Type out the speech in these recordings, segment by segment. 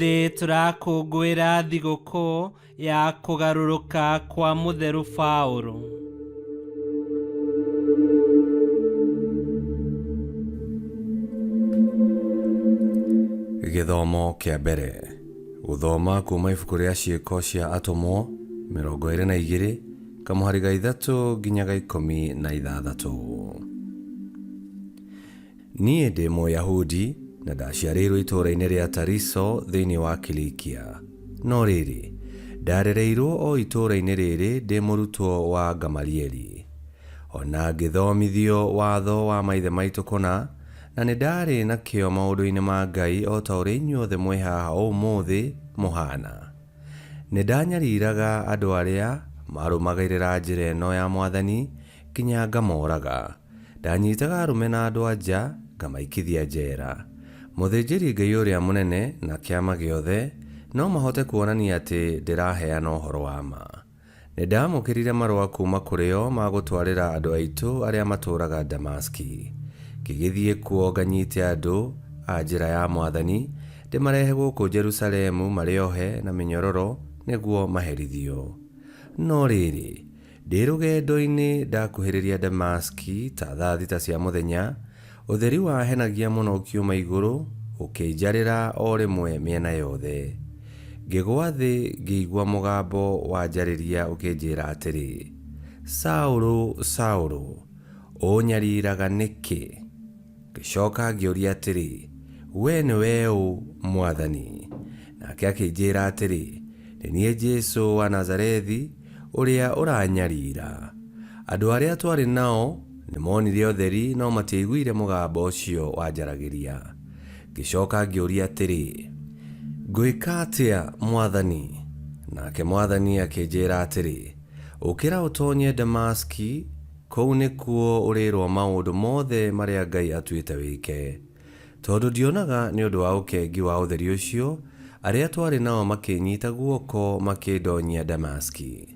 Ũmũthĩ tũrakũngũĩra thigũkũ ya kũgarũrũka kwa mũtheru Paũlũ. Gĩthomo kĩa mbere. Gũthoma kuuma ibuku rĩa Ciĩko cia Atũmwo 22, kamũhari ga ithatũ nginya ga 16. Niĩ ndĩ Mũyahudi, na ndaciarĩirwo itũũra-inĩ rĩa Tariso thĩinĩ wa Kilikia. No rĩrĩ, ndaarereirwo o itũũra-inĩ rĩrĩ ndĩ mũrutwo wa Gamalieli. O na ngĩthomithio watho wa maithe maitũ kũna, na nĩ ndaarĩ na kĩyo maũndũ-inĩ ma Ngai o ta ũrĩa inyuothe mwĩ haha ũmũthĩ mũhaana. Nĩ ndanyariraga andũ arĩa maarũmagĩrĩra Njĩra ĩno ya Mwathani nginya ngamoraga. Ndanyitaga arũme na andũ-a-nja ngamaikithia njera. Mũthĩnjĩri-Ngai ũrĩa mũnene na kĩama gĩothe no mahote kuonania atĩ ndĩraheana ũhoro wa ma. Nĩ ndaamũkĩrire marũa kuuma kũrĩ o ma gũtwarĩra andũ aitũ arĩa matũũraga Damasiki. Ngĩgĩthiĩ kuo nganyite andũ a Njĩra ya Mwathani, ndĩmarehe gũkũ Jerusalemu marĩ ohe na mĩnyororo nĩguo maherithio. No rĩrĩ, Ndĩ rũgendo-inĩ ndakuhĩrĩria Damasiki ta thaa thita cia mũthenya, ũtheri wahenagia mũno ũkiuma igũrũ, ũkĩnjarĩra o rĩmwe mĩena yothe. Ngĩgwa thĩ ngĩigua mũgambo wanjarĩria ũkĩnjĩra atĩrĩ, 'Saũlũ, Saũlũ, ũũnyariraga nĩkĩ? Ngĩcoka ngĩũria atĩrĩ, 'Wee nĩwe ũ, Mwathani? Nake akĩnjĩra atĩrĩ, 'Nĩ niĩ Jesu wa Nazarethi, ũrĩa ũranyarira. Andũ arĩa twarĩ nao nĩ moonire ũtheri no matiaiguire mũgambo ũcio wanjaragĩria. Ngĩcoka ngĩũria atĩrĩ, 'Ngwĩka atĩa, Mwathani? Nake Mwathani akĩnjĩra atĩrĩ, 'Ũkĩra ũtonye Damasiki, Kũu nĩkuo ũrĩĩrwo maũndũ mothe marĩa Ngai atuĩte wĩke. Tondũ ndionaga nĩ ũndũ wa ũkengi wa ũtheri ũcio, arĩa twarĩ nao makĩĩnyiita guoko makĩndoonyia Damasiki.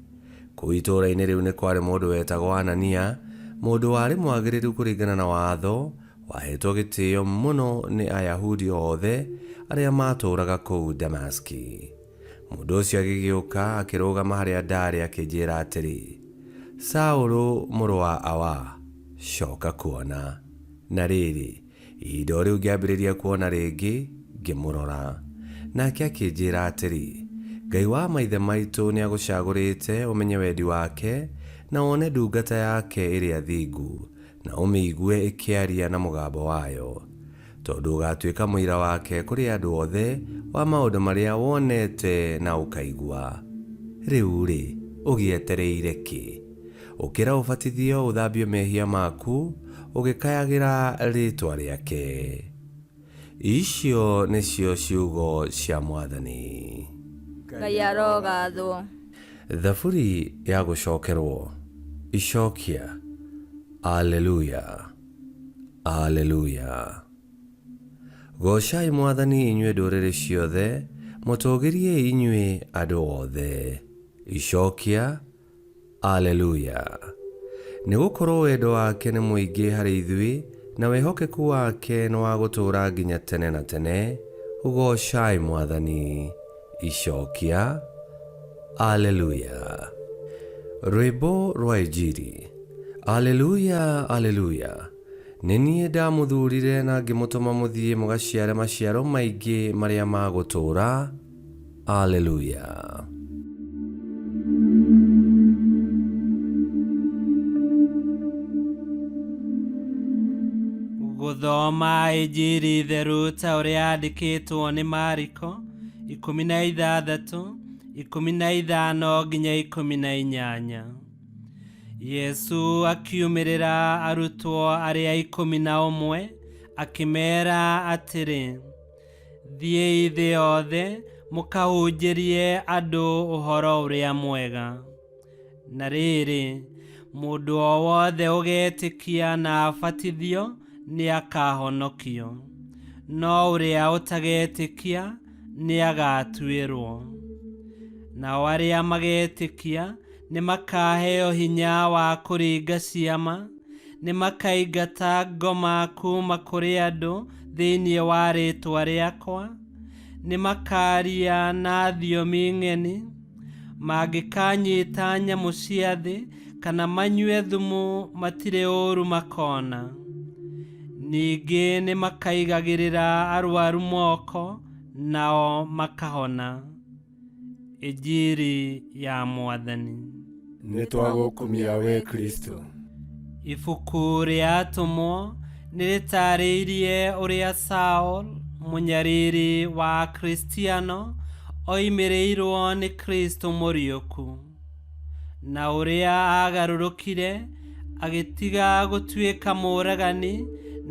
Kũu itũũra-inĩ rĩu nĩ kwarĩ mũndũ wetagwo Anania, mũndũ warĩ mwagĩrĩru kũringana na Watho, waheetwo gĩtĩĩo mũno nĩ Ayahudi othe arĩa maatũũraga kũu Damasiki. Mũndũ ũcio agĩgĩũka akĩrũgama harĩa ndaarĩ akĩnjĩra atĩrĩ, 'Saũlũ mũrũ wa Awa, coka kuona. Na rĩrĩ, ihinda o rĩu ngĩambĩrĩria kuona rĩngĩ, ngĩmũrora. Nake akĩnjĩra atĩrĩ, 'Ngai wa maithe maitũ nĩagũcagũrĩte ũmenye wendi wake, na wone ndungata yake ĩrĩa thingu, na ũmĩigue ĩkĩaria na mũgambo wayo, tondũ ũgaatuĩka mũira wake kũrĩ andũ othe wa maũndũ marĩa wonete na ũkaigua. Rĩu-rĩ, ũgĩetereire kĩ? Ũkĩra ũbatithio ũthambio mehia maku, ũgĩkayagĩra rĩĩtwa rĩake. Icio nĩcio ciugo cia Mwathani. Ngai arogathwo. Thaburi ya gũcokerwo. Icokia. Alleluia! Alleluia! Goocai Mwathani inyuĩ ndũrĩrĩ ciothe, mũtũũgĩriei inyuĩ andũ othe. Icokia. Alleluia! Nĩ gũkorũo wendo wake nĩ mũingĩ harĩ ithuĩ, na wĩhokeku wake nĩ wa gũtũũra nginya tene na tene. Goocai Mwathani. Icokia. Alleluia! Rwĩmbo rwa Injiri. Alleluia! Alleluia! Nĩ niĩ ndamũthuurire na ngĩmũtũma mũthiĩ mũgaciare maciaro maingĩ marĩa ma gũtũũra. Alleluia. Gũthoma Injiri theru ta ũrĩa yandĩkĩtwo nĩ Mariko 16, 15 nginya 18. Yesu akiumĩrĩra arutwo arĩa 11 akĩmeera atĩrĩ, Thiĩi thĩ yothe mũkahunjĩrie andũ ũhoro ũrĩa mwega. Na rĩrĩ, mũndũ o wothe ũgetĩkia na abatithio nĩakahonokio, no ũrĩa ũtagetĩkia nĩagatuĩrwo. Nao arĩa magetĩkia nĩmakaheo hinya wa kũringa ciama, nĩmakaingata ngoma kuuma kũrĩ andũ thĩinĩ wa rĩĩtwa rĩakwa, Nĩ makaaria na thiomi ng'eni, mangĩkanyita nyamũ cia thĩ kana manyue thumu matirĩ ũũru makona. Ningĩ nĩ makaigagĩrĩra arwaru moko nao makahona. Injiri ya Mwathani. Nĩ twagũkumia we Kristo. Ibuku rĩa Atũmwo nĩ rĩtaarĩirie ũrĩa Saul, mũnyariri wa Akristiano, oimĩrĩirwo nĩ Kristo mũriũku, na ũrĩa aagarũrũkire agĩtiga gũtuĩka mũũragani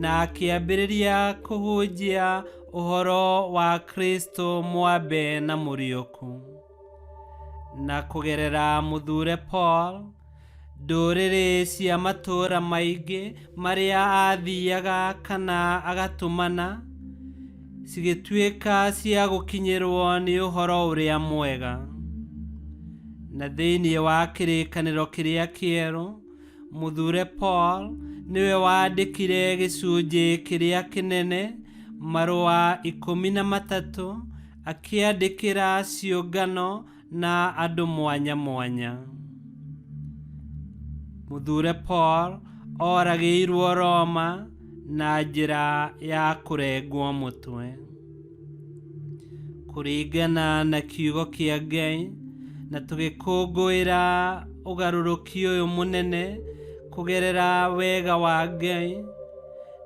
na akĩambĩrĩria kũhunjia ũhoro wa Kristo mwambe na mũriũku. Na kũgerera mũthure Paul, ndũrĩrĩ cia matũũra maingĩ marĩa aathiaga kana agatũmana cigĩtuĩka cia gũkinyĩrwo nĩ ũhoro ũrĩa mwega. Na thĩinĩ wa kĩrĩkanĩro kĩrĩa kĩerũ, mũthure Paul nĩwe waandĩkire gĩcunjĩ kĩrĩa kĩnene, marũa 13, akĩandĩkĩra ciũngano na andũ mwanya mwanya. Mũthure Paul oragĩirwo Roma na njĩra ya kũrengwo mũtwe. Kũringana na kiugo kĩa Ngai, na tũgĩkũngũĩra ũgarũrũki ũyũ mũnene kũgerera wega wa Ngai,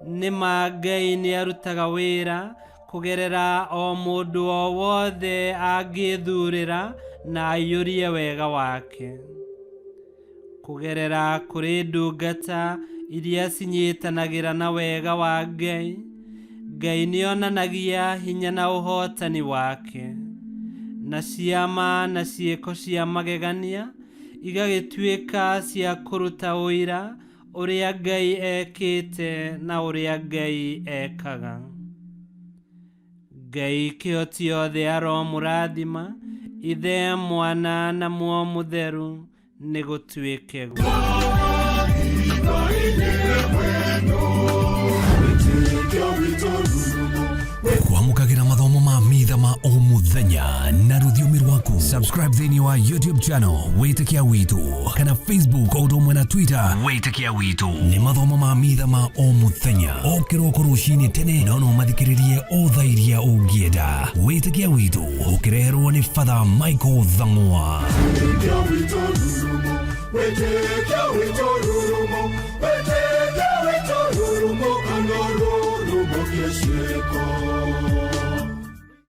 nĩ ma Ngai nĩ arutaga wĩra kũgerera o mũndũ o wothe angĩĩthurĩra na aiyũrie wega wake. Kũgerera kũrĩ ndungata iria cinyitanagĩra na wega wa Ngai, Ngai nĩonanagia hinya na ũhotani wake, na ciama na ciĩko cia magegania igagĩtuĩka cia kũruta ũira ũrĩa Ngai ekĩte na ũrĩa Ngai ekaga. Ngai kĩhoti othe aromũrathima, Ithe, Mwana na Muoyo Mũtheru, nĩ gũtuĩke guo. Kwamũkagĩra mathomo ma mitha ma o mũthenya na rũthiomi rwaku. Subscribe thĩinĩ wa YouTube channel Wĩtĩkia Witũ kana Facebook o ũndũ ũmwe na Twitter Wĩtĩkia Witũ. Nĩ mathomo ma mitha ma o mũthenya o kĩroko rũcinĩ tene, no no mathikĩrĩrie o thaa iria ũngĩenda. Wĩtĩkia Witũ ũkĩreherwo nĩ Father Michael Thang'wa. Wĩtĩkia witũ rurumo, wĩtĩkia witũ rurumo, kana rurumo kĩciĩko.